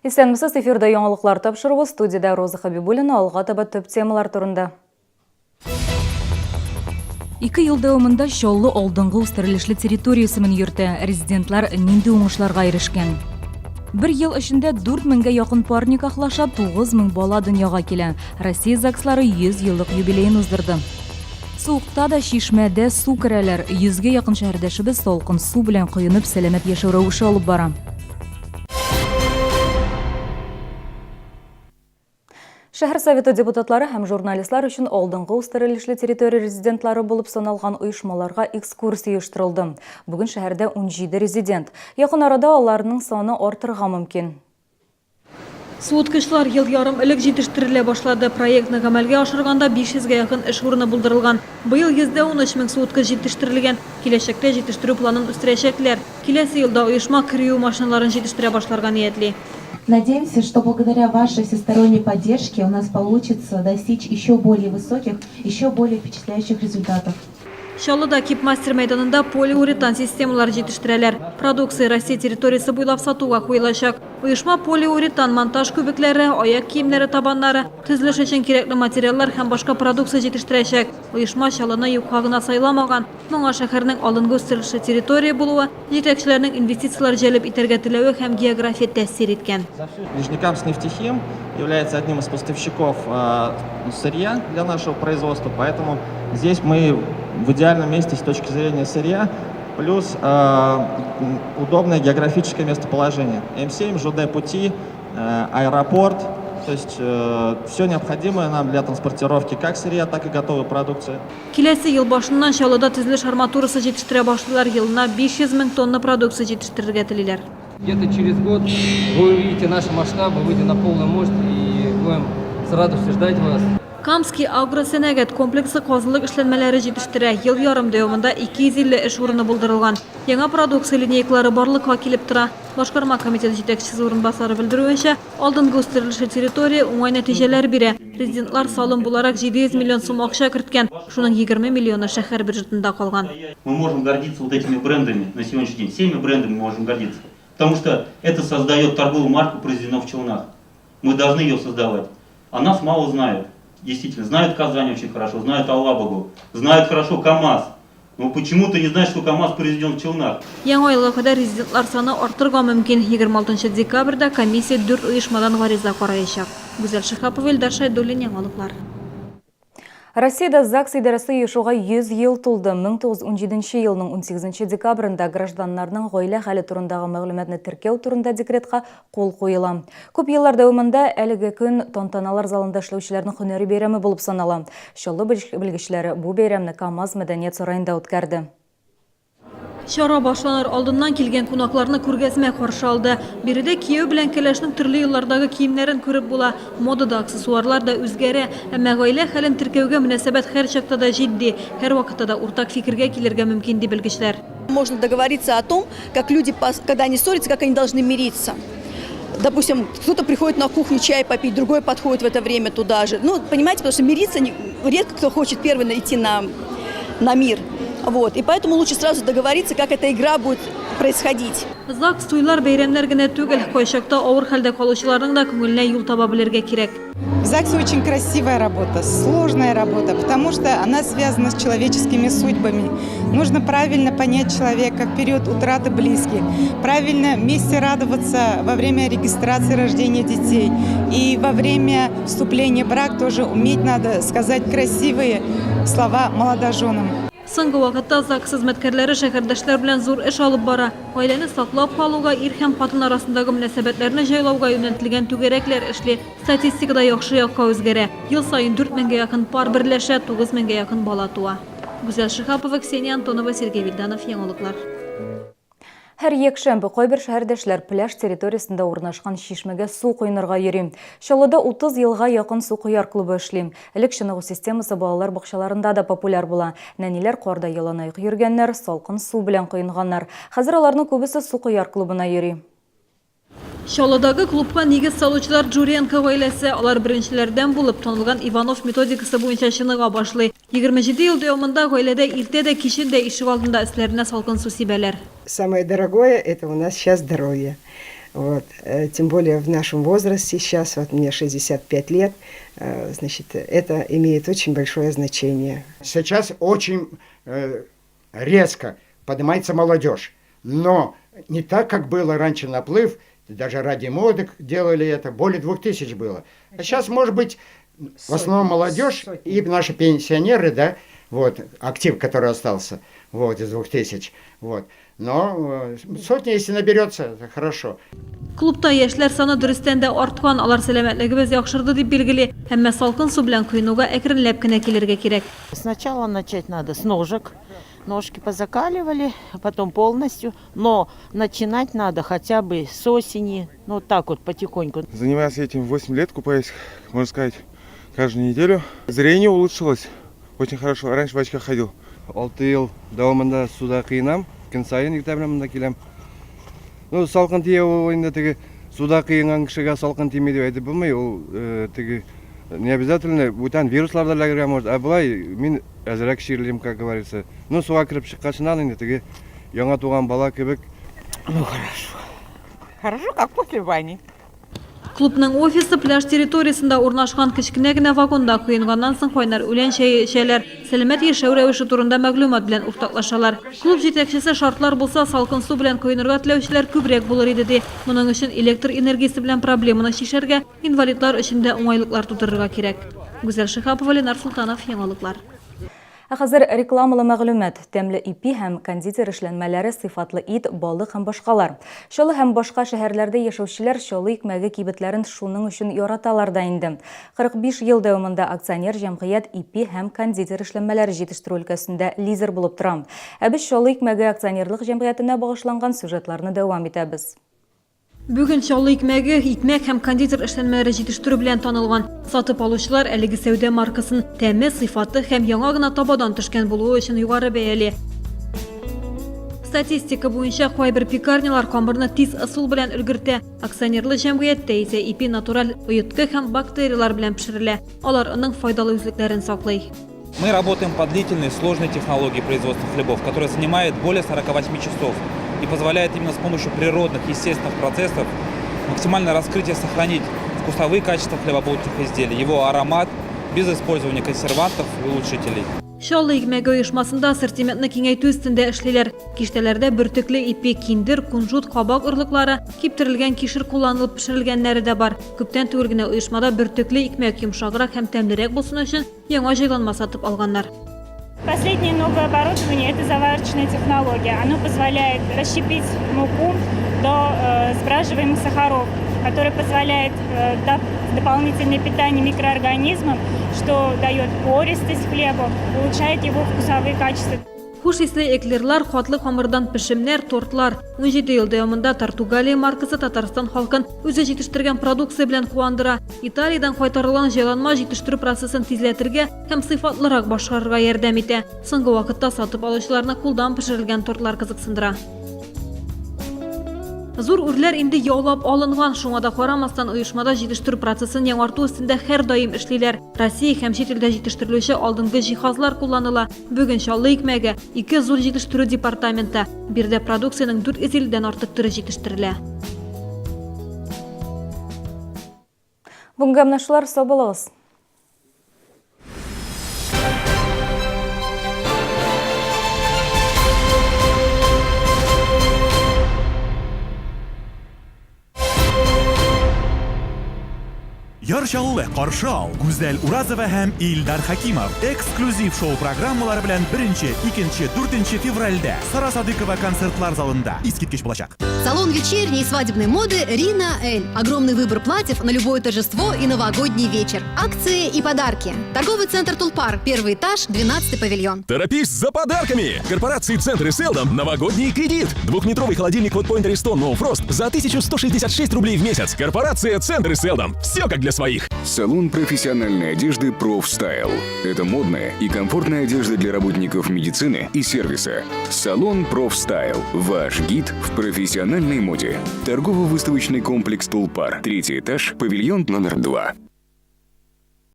Исәнмесез, эфирда яңалыклар тапшыруы, студиядә Роза Хабибуллина, алга таба төп темалар турында. Ике ел дәвамында Чаллы алдынгы үстерелешле территория исемен йөртә. Резидентлар нинди уңышларга ирешкән? Бер ел эчендә 4 меңгә якын пар никахлаша, 9 мең бала дөньяга килә. Россия ЗАГСлары 100 еллык юбилеен уздырды. Суыкта да чишмәдә су керәләр. Йөзгә якын шәһәрдәшебез салкын су белән коенып сәламәт яшәү рәвеше алып бара. Шәһәр Советы депутатлары һәм журналистлар өчен алдынгы үстерелешле территория резидентлары булып саналган оешмаларга экскурсия оештырылды. Бүген шәһәрдә 17 резидент. Якын арада аларның саны артырга мөмкин. Суыткычлар ел ярым элек җитештерелә башлады. Проектны гамәлгә ашырганда 500 гә якын эш урыны булдырылган. Быел 113 мең суыткыч җитештерелгән. Киләчәктә җитештерү планын үстерәчәкләр. Киләсе елда оешма кер юу машиналарын җитештерә башларга ниятли. Надеемся, что благодаря вашей всесторонней поддержке у нас получится достичь еще более высоких, еще более впечатляющих результатов. Чаллыда Кипмастер мәйданында полиуретан системалары җитештерәләр. Продукция Россия территориясе буйлап сатуга куелачак. Оешма полиуретан монтаж күбекләре, аяк киемнәре табаннары, төзелеш өчен кирәкле материаллар һәм башка продукция җитештерәчәк. Оешма Чаллыны юкка гына сайламаган. Моңа шәһәрнең алдынгы үстерешле территория булуы, җитәкчеләрнең инвестицияләр җәлеп итәргә теләве һәм география тәэсир иткән. Нижнекамскнефтехим является одним из поставщиков сырья для нашего производства, поэтому здесь мы в идеальном месте с точки зрения сырья, плюс удобное географическое местоположение. М7, ЖД пути, аэропорт, то есть все необходимое нам для транспортировки как сырья, так и готовой продукции. Киләсе ел башыннан Чаллыда төзелеш арматурасы җитештерә башлыйлар, елына 500 мең тонна продукция җитештерергә телиләр. Где-то через год вы увидите наши масштабы, выйдем на полную мощь и будем с радостью ждать вас. Камский агросәнәгать комплексы казылык эшләнмәләре җитештерә. Ел ярым дәвамында 250 эш урыны булдырылган. Яңа продукция линейкалары барлыкка килеп тора. Башкарма комитет җитәкчесе урынбасары белдерүенчә, алдынгы үстерелешле территория уңай нәтиҗәләр бирә. Резидентлар салым буларак 700 миллион сум акча керткән, шуның 20 миллионы шәһәр бюджетында калган. Мы можем гордиться вот этими брендами на сегодняшний день. Всеми брендами мы можем гордиться. Потому что это создает торговую марку «Произведено в Челнах». Мы должны ее создавать. А нас мало знают. Действительно, знают Казань очень хорошо, знают Алабугу, знают хорошо КАМАЗ. Но почему-то не знают, что КАМАЗ произведен в Челнах. Яңа елга кадәр резидентлар саны артырга мөмкин. 26 декабрьдә комиссия дүрт оешмадан гариза караячак. Гүзәл Шиһапова, Илдар Шәйдуллин, Яңалыклар. Россиядә ЗАГС идарәсе оешуга 100 ел тулды. 1917 елның 18 декабрендә гражданнарның гаилә хәле турындагы мәгълүматны теркәү турында декретка кул куела. Күп еллар дәвамында әлеге көн тантаналар залында эшләүчеләрнең һөнәри бәйрәме булып санала. Чаллы белгечләре бу бәйрәмне КАМАЗ мәдәният сараенда үткәрде. Чара башланыр алдыннан килгән кунакларны күргәзмә каршы алды. Биредә кияү белән кәләшнең төрле еллардагы киемнәрен күреп була. Мода да, аксессуарлар да үзгәрә. Әмма гаилә хәлен теркәүгә мөнәсәбәт һәрчакта да җитди, һәрвакытта да уртак фикергә килергә мөмкин, ди белгечләр. Можно договориться о том, как люди, когда они ссорятся, как они должны мириться. Допустим, кто-то приходит на кухню чай попить, другой подходит в это время туда же. Ну, понимаете, потому что мириться редко кто хочет первый идти на мир. Вот. И поэтому лучше сразу договориться, как эта игра будет происходить. ЗАГС туйлар, бәйрәмнәр генә түгел, кайчакта авыр хәлдә калучыларның да күңеленә юл таба белергә кирәк. В ЗАГСе очень красивая работа, сложная работа, потому что она связана с человеческими судьбами. Нужно правильно понять человека в период утраты близких, правильно вместе радоваться во время регистрации рождения детей и во время вступления в брак тоже уметь надо сказать красивые слова молодоженам. Соңгы вакытта ЗАГС хезмәткәрләре шәһәрдәшләр белән зур эш алып бара. Гаиләне саклап калуга, ир һәм хатын арасындагы мөнәсәбәтләрне җайлауга юнәлтелгән түгәрәкләр эшли. Статистика да яхшы якка үзгәрә. Ел саен 4 меңгә якын пар берләшә, 9 меңгә якын бала туа. Гүзәл Шиһапова, Ксения Антонова, Сергей Вильданов, Яңалыклар. Һәр якшәмбе кайбер шәһәрдәшләр пляж территориясендә урнашкан чишмәгә су коенырга йөри. Чаллыда 30 елга якын су кояр клубы эшли. Элек чыныгу системасы балалар бакчаларында да популяр була. Нәниләр карда яланаяк йөргәннәр, салкын су белән коенганнар. Хәзер аларның күбесе су кояр клубына йөри. Чаллыдагы клубка нигез салучылар Джуренко гаиләсе. Алар беренчеләрдән булып танылган Иванов методикасы буенча чыныга башлый. 27 ел дәвамында гаиләдә иртә дә, кичен дә ишегалдында өсләренә салкын су сибәләр. Самое дорогое это у нас сейчас здоровье. Вот. Тем более в нашем возрасте сейчас, вот мне 65 лет, значит, это имеет очень большое значение. Сейчас очень резко поднимается молодежь, но не так, как было раньше наплыв, даже ради моды делали это, более 2000 было. А сейчас, может быть, в основном молодежь и наши пенсионеры, да, вот, актив, который остался, вот, из 2000, вот. Но сотня, если наберется, это хорошо. Клубта яшьләр саны дөрестән дә арткан, алар сәламәтлегебез яхшырды дип билгели. Әмма салкын су белән коенуга әкренләп кенә килергә кирәк. Сначала начать надо с ножек. Ножки позакаливали, а потом полностью. Но начинать надо хотя бы с осени, ну так вот потихоньку. Занимаюсь этим 8 лет, купаюсь, можно сказать, каждую неделю. Зрение улучшилось очень хорошо. Раньше в очках ходил. 6 ел дәвамында суда коенам. Көн саен иртә белән монда киләм. Ну, салкын тия ул инде теге суда коенган кешегә салкын тими дип әйтеп булмый. Ул теге не обязательно бүтән вируслар да эләгергә может. Ә болай мин әзрәк чирлим, как говорится. Ну, суга кереп чыккачыннан инде теге яңа туган бала кебек. Ну, хорошо. Хорошо, как после бани. Клубның офисы пляж территориясендә урнашкан. Кечкенә генә вагонда коенганнан соң кайнар үлән чәе эчәләр, сәламәт яшәү рәвеше турында мәгълүмат белән уртаклашалар. Клуб җитәкчесе шартлар булса, салкын су белән коенырга теләүчеләр күбрәк булыр иде ди. Моның өчен электр энергиясе белән проблеманы чишәргә, инвалидлар өчен дә уңайлыклар тудырырга кирәк. Гүзәл Шиһапова, Ленар Султанов, яңалыклар. Ә хәзер рекламалы мәгълүмат: тәмле ипи һәм кондитер эшләнмәләре, сыйфатлы ит, балык һәм башкалар. Чаллы һәм башка шәһәрләрдә яшәүчеләр Чаллы икмәге кибетләрен шуның өчен яраталар да инде. 45 ел дәвамында акционер җәмгыять ипи һәм кондитер эшләнмәләре җитештерү өлкәсендә лидер булып тора. Ә без Чаллы икмәге акционерлык җәмгыятенә багышланган сюжетларны дәвам итәбез. Бүген Чаллы икмәге икмәк һәм кондитер эшләнмәләре җитештерү белән танылган. Сатып алучылар әлеге сәүдә маркасын тәме, сыйфаты һәм яңа гына табадан төшкән булуы өчен югары бәяли. Статистика буенча кайбер пекарнялар камырны тиз ысул белән өлгертә. Акционерлы җәмгыятьтә исә ипи натураль оеткы һәм бактерияләр белән пешерелә. Алар аның файдалы үзлекләрен саклый. Мы работаем по длительной, сложной технологии производства хлебов, которая занимает более 48 часов и позволяет именно с помощью природных, естественных процессов максимально раскрыть и сохранить вкусовые качества хлебобулочных изделий, его аромат без использования консервантов и улучшителей. Чаллы икмәге оешмасында ассортиментны киңәйтү өстендә эшлиләр. Киштәләрдә бөртекле ипи, киндер, кунжут, кабак орлыклары, киптерелгән кишер кулланылып пешерелгәннәре дә бар. Күптән түгел генә оешмада бөртекле икмәк йомшаграк һәм тәмлерәк булсын өчен яңа җайланма сатып алганнар. Последнее новое оборудование – это заварочная технология. Оно позволяет расщепить муку до сбраживаемых сахаров, которое позволяет дополнительное питание микроорганизмам, что дает пористость хлебу, улучшает его вкусовые качества. Хуш исле эклерлар, катлы камырдан пешемнәр, тортлар. 17 ел дәвамында Тартугалия маркасы Татарстан халкын үзе җитештергән продукция белән куандыра. Италиядән кайтарылган җайланма җитештерү процессын тизләтергә һәм сыйфатлырак башкарырга ярдәм итә. Соңгы вакытта сатып алучыларны кулдан пешерелгән тортлар кызыксындыра. Зур үрләр инде яулап алынган, шуңа да карамастан оешмада җитештерү процессын яңарту өстендә һәрдаим эшлиләр. Россия һәм чит илдә җитештерелүче алдынгы җиһазлар кулланыла. Бүген Чаллы икмәге ике зур җитештерү департаменты. Биредә продукциянең 450 дән артык төре җитештерелә. Бүгенгә менә шулар, сау булыгыз. Яр Чаллы, каршы ал Гүзәл Уразова һәм Илдар Хакимов эксклюзив шоу-программалары белән 1, 2, 4 февральдә Сара Садыкова концертлар залында. Искиткеч булачак. Салон вечерней и свадебной моды «Рина Эль». Огромный выбор платьев на любое торжество и новогодний вечер. Акции и подарки. Торговый центр «Тулпар». Первый этаж, 12 павильон. Торопись за подарками! Корпорации «Центр» и «Селдом» новогодний кредит. Двухметровый холодильник Hotpoint Ariston No Frost за 1166 рублей в месяц. Корпорация «Центр» и «Селдом». Все как для своих. Салон профессиональной одежды «Профстайл». Это модная и комфортная одежда для работников медицины и сервиса. Салон «Профстайл». Ваш гид в профессиональной моде. Торгово-выставочный комплекс «Тулпар». Третий этаж, павильон номер 2.